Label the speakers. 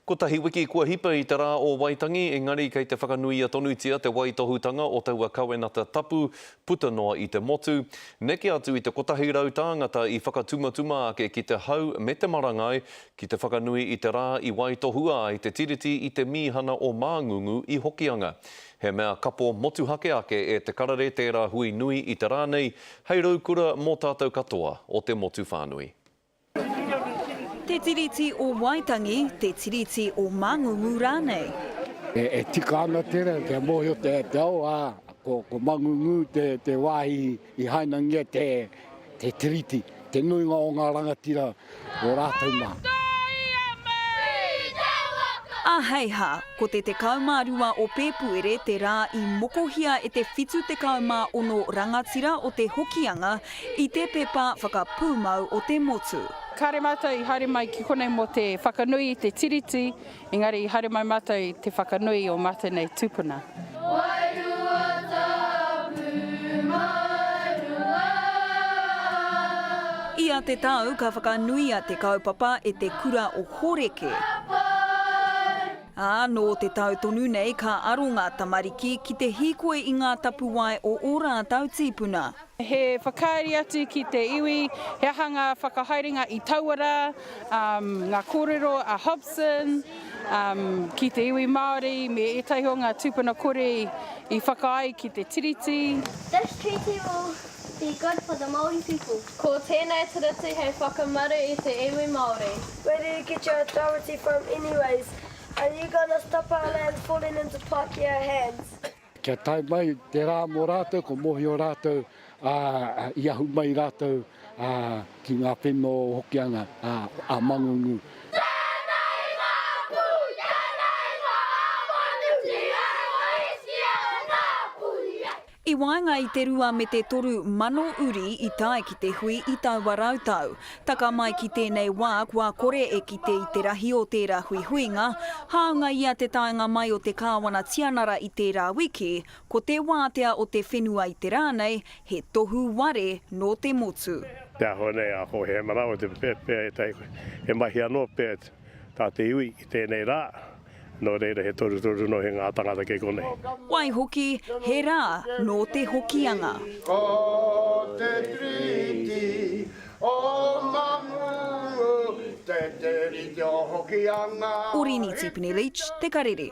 Speaker 1: Kotahi wiki kua hipa i te rā o Waitangi, engari kei te whakanuia tonutia te waitohutanga o taua kawenata tapu puta noa i te motu. Neke atu i te 100 tāngata i whakatumatuma ake ki te hau me te marangai ki te whakanui i te rā i waitohua ai te Tiriti i te mīhana o Māngungu i Hokianga. He mea kapo motuhake ake e Te Karere tērā hui nui i te rā nei, hei raukura mō tātou katoa o te motu whānui.
Speaker 2: Te Tiriti o Waitangi, Te Tiriti o Mangungu rānei.
Speaker 3: E tika ana tērā kia mōhio te ao, ā, ko Mangungu te wāhi i hainangia te Tiriti, te nuinga o ngā rangatira o rātou mā.
Speaker 2: A hei ha, ko te 12 o Pēpuere te rā i mokohia e te 76 rangatira o te Hokianga I te pepa whakapūmau o te motu.
Speaker 4: Kāre mātou i haere mai ki konei mō te whakanui i te Tiriti, engari i haere mai mātou i te whakanui i ō mātou nei tūpuna.
Speaker 5: Wairua tapu maurua.
Speaker 2: Ia te tau ka whakanuia te kaupapa e te kura o Horeke. Ā, nō te tau tonu nei ka aro ngā tamariki ki te hīkoi i ngā tapuwae o ō rātou tīpuna.
Speaker 4: He whakaari atu ki te iwi he aha ngā whakahaerenga i taua rā, ngā kōrero a Hobson ki te iwi Māori me ētahi o ngā tūpuna kore i whakaae ki te Tiriti.
Speaker 6: This treaty will be good for the Māori people.
Speaker 7: Ko tēnei tiriti hei whakamaru i te iwi Māori.
Speaker 6: Where do you get your authority from anyways? Are you gonna stop our land falling into Pākehā hands?
Speaker 3: Kia tae mai te rā mō rātou, ko mōhio rātou, ā, i ahu mai rātou, ā, ki ngā whenua o Hokianga, ā, a Mangungu.
Speaker 5: Tēnā i ngā pū, tēnā i ngā āwhanu, ki a Roisia ngā puia.
Speaker 2: I waenga i te rua me te 3000 uri i tae ki te hui i taua rautau. Taka mai ki tēnei wā kua kore e kite i te rahi o tērā huihuinga, hāunga ia te taenga mai o te Kāwana Tianara i tērā wiki, ko te wātea o te whenua i te rā nei, he tohu ware nō te motu.
Speaker 8: Te āhua nei a ko Hēmana o te pea ētahi he mahi anō pea tā te iwi i tēnei rā. Nō reira he torutoru noa he ngā tangata kei konei.
Speaker 2: Waihoki, he rā nō te Hokianga.
Speaker 9: Ko te Tiriti o Mangungu, te Tiriti o Hokianga.
Speaker 2: Orini Tipene Leach, Te Karere.